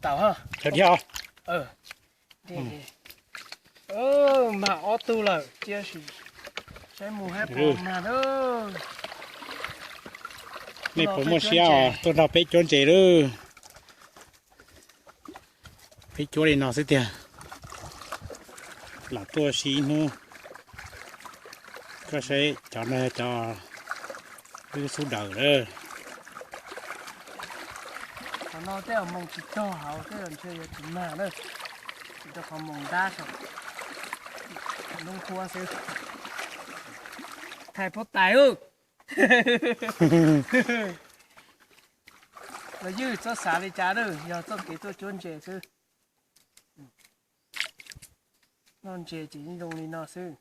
Tau ha. Mag ob tug lawm, cia sim saib mus hab pom mag na. Nej puas muaj siab tuaj nrog peb cuab ntses lawm? Peb cuab li no xwb tiag. Lam tuaj si ib hnub, koj saib cov no yog cov wb xub daws lawm. Qhov no tej zaum moos tsis txog hauv tej zaum ntshe yuav tsis mag na. Rau qhov moos ntab saum lub huab xwb. Thaij pob tais ub. Los ywj txhob xav li cas lawm, yog txoj kev tuaj cuab ntses xwb. Noj ntses ces zoo li no xwb.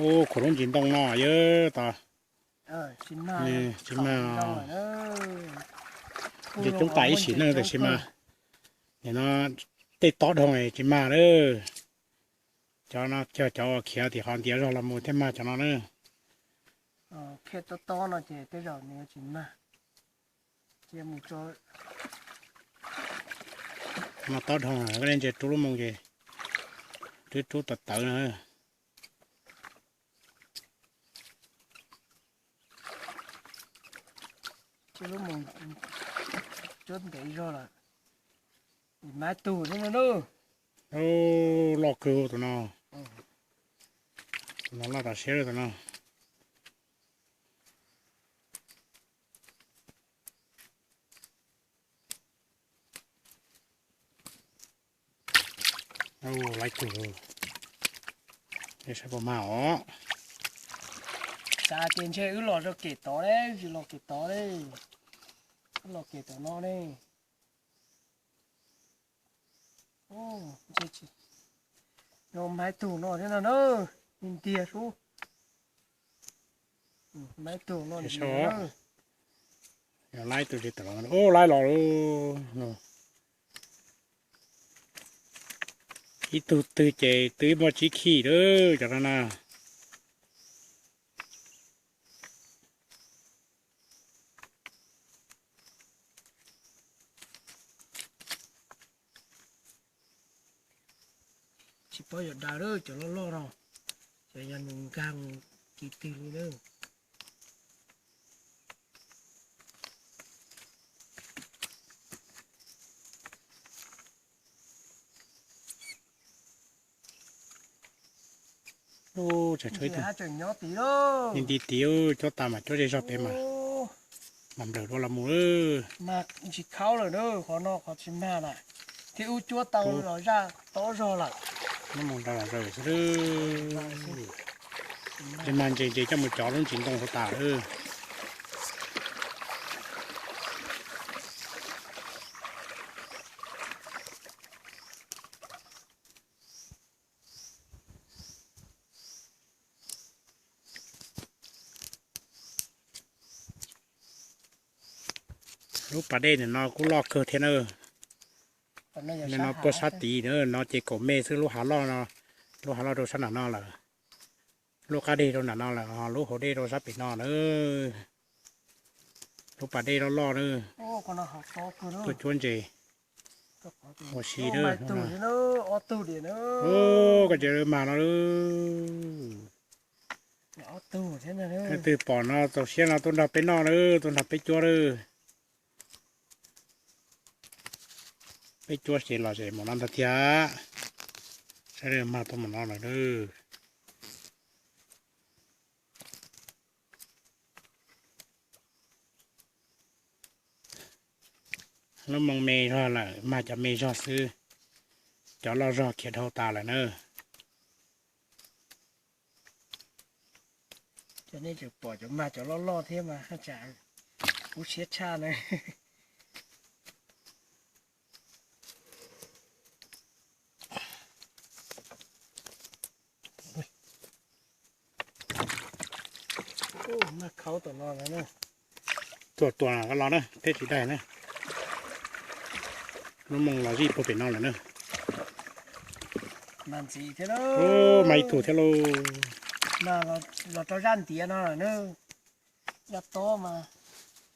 Ub, khuam lub ntsis ntoo no yog tas tsis mag, nce coob tas ib sim neej tiam sis mas nim no tej tob dhau tsis mag lawm. Cov no cog cov uas khiav tim qhov ntiav zog los mus thiaj mag cov no na. Khiav tob tob no ces tej zaum nws tsis mag. Cia mus tso. No tob dhau, koj ntsia rub lub moo ces twb rub tawv tawv na. Lub moo cuab ntev zog lawm. Maiv tug thiab no. Loj kawg tus no. Tus no loj tas siab lawm tus no. Laib tug, saib puas mag os. Xav tias ntshe wb los rau kem tod, tsis los kem tod, wb los kem tom no ne. Maiv tug no thiab no na, ntiag sub. Maiv tug no. Laib tug tsis tawm los, ub, laib los lawm. Ib tug twg ces twb muaj tsib khij lawm cov no na. Tsis paub yuav daws lawm cov loj loj no, ces yog nws nkag mus kiv twg li lawm. Ub, tseem tshuav ib tug nyob tim, nti tim, cuab tas mas cuab zej zog pem mas, mas nplawm dua los mus. Mag ntsis khaub lawm na, qhov no qhov tsis mag lawm, thiab wb cuab tau los zaj tob zog lawm. Nyob mus nrad los zaws xwb. Tsis mag ntses ces coj mus cov lub ntsis ntoo hauv tas lawm. Lub pas dej ntawm no kuj loj kawg thiab na. Nim no puag sab tid na, no ces kaum me xwb, lub hav loj no, lub hav loj rau sab nram no lawm. Lub qab deg rau nram no lawm, ho lub hauv dej rau sab pem no na. Lub pas dej loj loj na. Tuaj cuab ntses ua si na. Koj tseem mag no. Leej twg pom no txaus siab no tuaj nrog peb noj na, tuaj nrog peb cuab na. Peb cuab ces los ces mus no ntag thiab. Saib mag tuaj mus no lawm na. Lub moo me zog lawm, mag cov me zog xwb, cov loj zog khiav dhau tas lawm na. Cov nej tseem pom cov mag cov loj loj thiab mas haj tsam kub siab tshaj na. Mag khaub tom no lawm na. Tuaj tuaj los na, teb tsis daig na. Lub moo los zij puag pem no lawm na. Mag ntxiv thiab lauj. Mag ib tug thiab lauj. Los rau zaj ntiav no lawm na. Zaj tob mas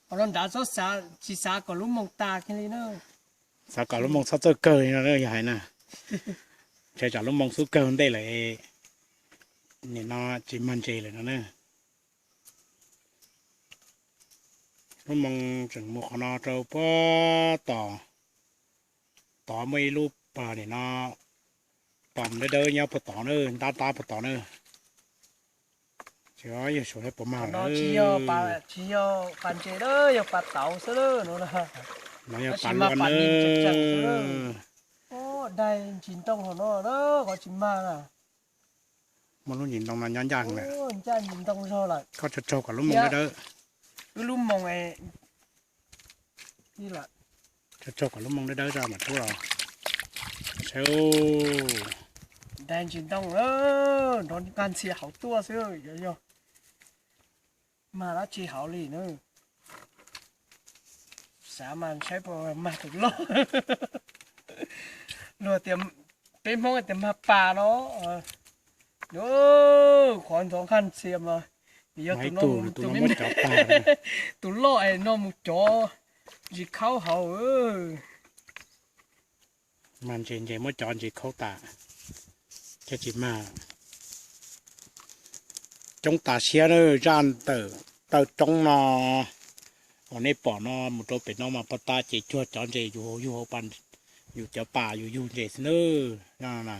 Qhov no nrad txhob xav, tsis xav kom lub moo tas kiag li na. Xav kom lub moo txhob txawj kawg no yog hais na. Ntshe tsam lub moo xub kawg ntej lawm, nim no tsis mag ntses lawm no na. Lub moo tseem mus qhov no rau puag tom, tod muaj ib lub pas nim no, pas dawb dawb nyob puag tod na, ntab ntab puag tod na. Tsis yog saib puas mag lawm. Tsis yog pas ntses na, yog pas tauv xwb no. No yog pas luaj na. Daig ntsis ntoo hauv no na, qhov tsis mag na. Muaj lub ntsis ntoo no nyob ncaj lawm. Ncaj ntsis ntoo zog lawm. Koj tsaug tsaug kom lub moo dawb dawb. Wb lub moo tsaug tsaug kom lub moo dawb dawb tso mam rub los. Saib, daig ntsis ntoo, nrov nqaj ntxhia hauv tuaj xwb, yog mag dab tsi hauv li na. Xav mas saib puas mag tus loj. Luag tias, peb Hmoob tias mag pas no. Qhov ntxov nqaj ntxhia mas yog tus no, tus loj es no mus cov ntsis khaub hauv. Mag ntses, ntses muab cov ntses khaub tas, thiaj tsis mag. Coob tas siab na, zaj ntawm taw roob no uas nej pom no mus rau pem no mas pog tas ces cuag cov ntses yus yug hauv pas, yus cov pas yus yug ntses xwb na.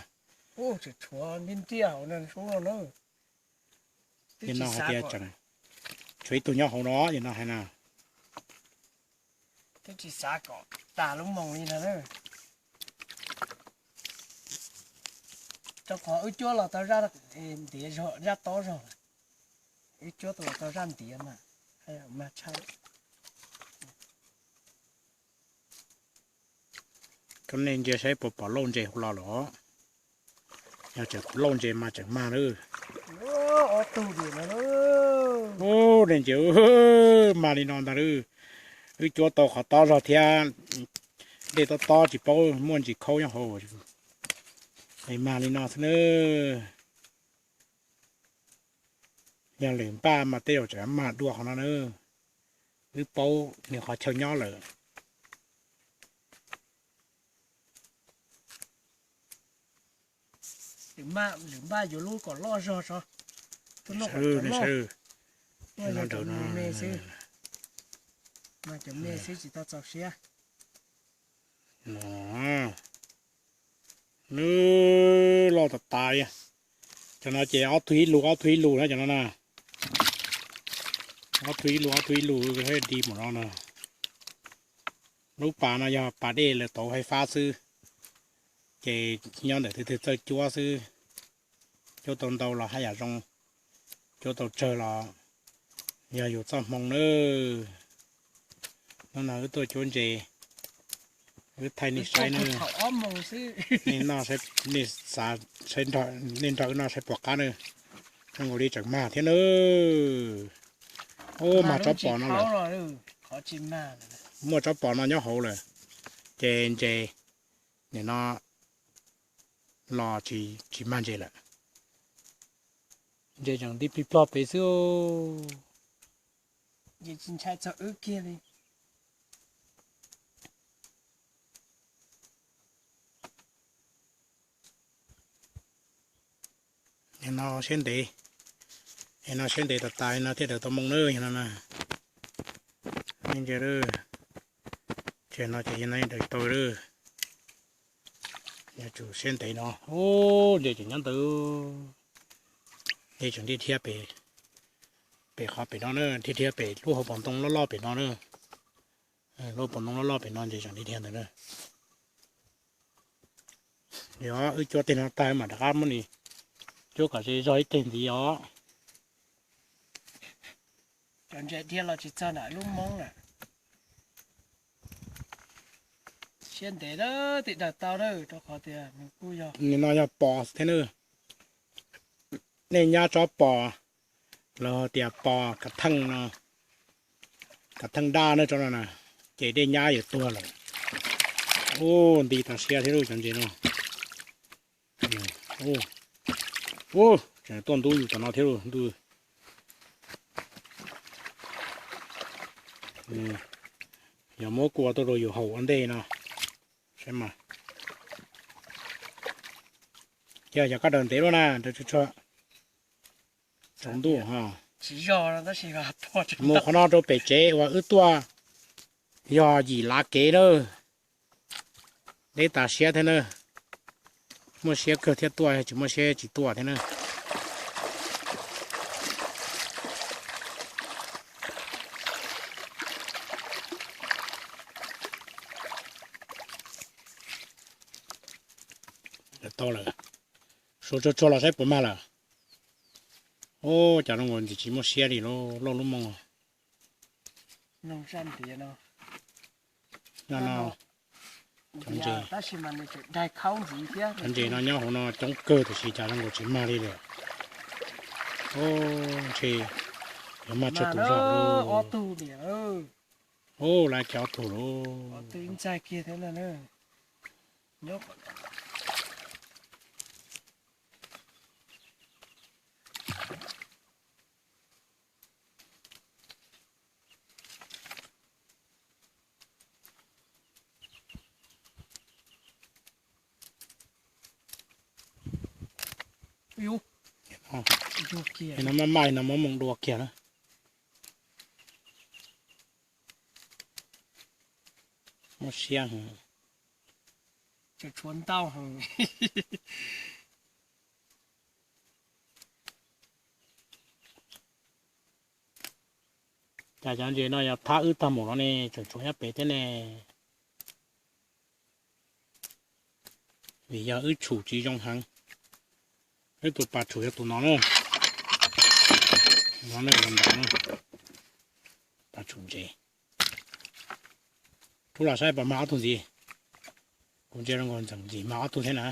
Tshuav ib tug nyob hauv no, yog no hais na. Twb tsis xav kom tas lub moo li no na. Rau qhov wb cuab los tau zaj ntiav zog, zaj tob zog. Wb cuab los tau zaj ntiav mas, mas tshaj. Koj nej ntsia saib puas pom lauj ntses hauv los lawm. Yog tseem lauj ntses mas tseem mag lawm. Ub, nej ntsia, mag li no ntag lawm. Wb cuab tau qhov tob zog thiab, dej tob tob tsis paub muaj ntsis khaub nyob hauv, mag li no xwb na. Yog lwm npaj mas tej zaum tseem mag dua qhov no na. Wb paub nws qhov chaw nyob lawm. Lwm npaj yuav lub kom loj zog tso. Tus no, no me xwb, mas cov me xwb tsis tau txaus siab. Nws loj tas tas li. Cov no ces ob tug ib lus, ob tug ib lus na cov no na. Ob tug ib lus, ob tug ib lus, di mus no na. Lub pas no yog pas dej lawv tauv haib fab xwb, ces nyob ntawm twg twg txawj cuab xwb. Cuab tau ntau los haj yam zoo, cuab tau tsawg los yog yus txoj hmoo nawb. Hnub no wb tuaj cuab ntses, wb thaij nej saib nawb. Nej noj, nej xav, nej nrog wb noj saib puas qab nawb. Zoo nkaus li tseem mag thiab nawb. Ub, mag tsob pos no lawm. Muaj tsob pos no nyob hauv lawm, ces ntses nim no los tsis mag ntses lawm. Ntses tseem nti plig plog pem xwb. Ces tsis ntshai txog wb kiag li. No siab ntev, no siab ntev tas tas no thiaj daws tau moo nawb, yog no na. Nej ntsia, ces no ces yog no daws tau lawm. Yuav tsum siab ntev no, ub, ntses tseem nyob ntawd. Ntses tseem dhia dhia pem, pem qhov pem no na, dhia dhia pem lub hauv paus ntoo loj loj pem no na. Lub hauv paus ntoo loj loj pem no ntses tseem dhia dhia ntawd na. Yog wb cuab teg no tag mam rov qab muab nws cuab kom ze zog ib teg ntxiv os. Cov ntses dhia los tsis txog nram lub moob na. Siab ntev na, thiaj daws tau na, rau qhov tias nws kuj yog, nim no yog pos thiab na. Nej nyab tsob pos, los tias pos kav theej no, kav theej daj na tsob no na, ces dej nyab yuav tuag lawm. Ub, nti tas siab thiab lauj cov ntses no. Ub, tseem tuaj ntub yus tom no thiab lauj ntuj. Yog muab kua tuaj rau yus haus ua ntej no. Saib mas, yog yog koj daws ntev lub na, daws tsuag tsuag tsaus ntuj ho. Mus qhov no rau pem tsev uas wb tuaj yog yim lav kev na. Deb tas siab thiab na. Muaj siab kawg thiaj tuaj, tsis muaj siab tsis tuaj thiab na. Tau lawm. Suav tsuag tsuag los saib puas mag lawm. Ub, cas zoo nkaus ntxim tsis muaj siab li lauj, loj lub moo. No, cov ntses, cov ntses no nyob hauv no coob kawg tiam sis cas zoo nkaus tsis mag li lawm. Ub, ntshe yuav mag tsawg tus zog. Ub, lawv kiag ob tug lauj. No maj maj no muab moo dua kiag na. Muaj siab heev. Cas cov ntses no yog thab wb tag mus no ne, tseem tshuav nyob pem thiab ne. Vim yog wb tshum tsis zoo heev. Wb tus pas tshum yog tus no na. No na, ntawm no, pas tshum ntses. Rub los saib puas mag ob tug ntxiv. Kuv ntsia zoo nkaus ntxeem ntxim mag ob tug thiab na.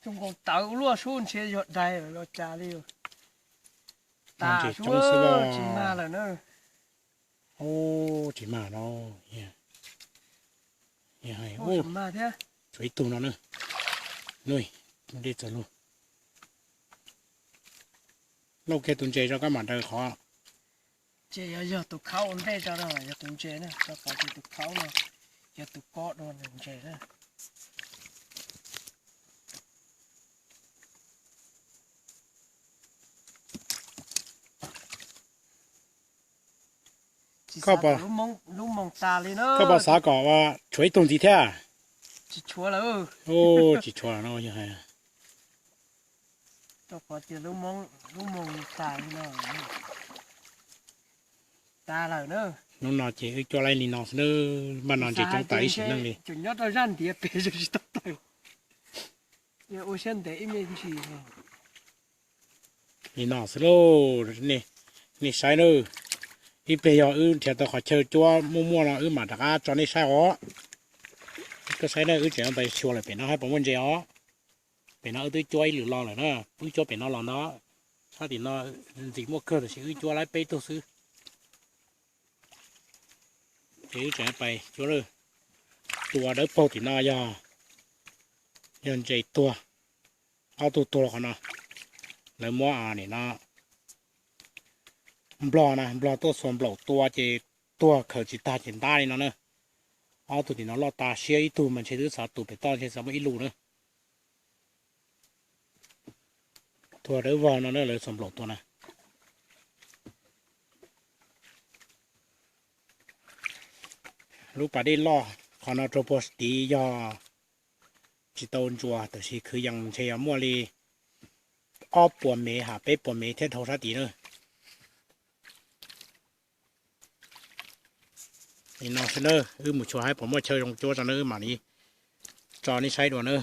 Zoo nkaus tawv ua luaj sub, ntshe yog dais lawm los cas li. Tas sub, tsis mag lawm na. Ub, tsis mag no. Tshuav ib tug no na. Dej txawg lug. Lauj kiag tus ntses tso koj mam daws qhov. Ces yog, yog tus khaub ua ntej tso no, yog tus ntses na, tso pov ces tus khaub no yog tus kob dua ntses na. Koj puas xav kom ua tshuav ib tug ntxiv thiab? Tsis tshuav lawm. Tsis tshuav no yog hais. Hnub no ces wb cuab laib li no xwb nawb, npaj no ntses coob tas ib sim neej li. Li no xwb lauj, nej saib nawb. Ib pliag yog wb nrhiav tau qhov chaw cuab muaj muaj no wb mam rov qab tso nej saib os. Koj saib na, wb tseem ntawd xyuas lawm pem no hab puas muaj ntses os. Pem no wb twb cuab ib lwm lo lawm na, wb cuab pem no los ntag. Sab tim no ntxim muaj kawg tab sis wb cuab laib peb tug xwb. Ces wb tseem pais cuab lawm. Tus uas dawb paug tim no yog, yog ntses tuag. Ob tug tuag qhov no, lawv muab nim no nplog na, nplog tuaj xuas nplaum tua ces tuag khaws tsis tag ces ntab li no na. Ob tug tim no loj tas siab, ib tug mas ntshe twb xav tus pem toj ntshe xav muaj ib lus na. Tuag dawb vog no na, lawv xuas nplaum tua na. Lub pas dej loj qhov no rau puag tid yog tsis tau ntsuas tab sis kwv yees ntshe yog muaj li ob puas mev ha peb puas mev thiab dhau sab tid na. Li no xwb na, wb mus xyuas saib puas muaj chaw zoo cuab tso na, wb mam li tso nej saib dua na.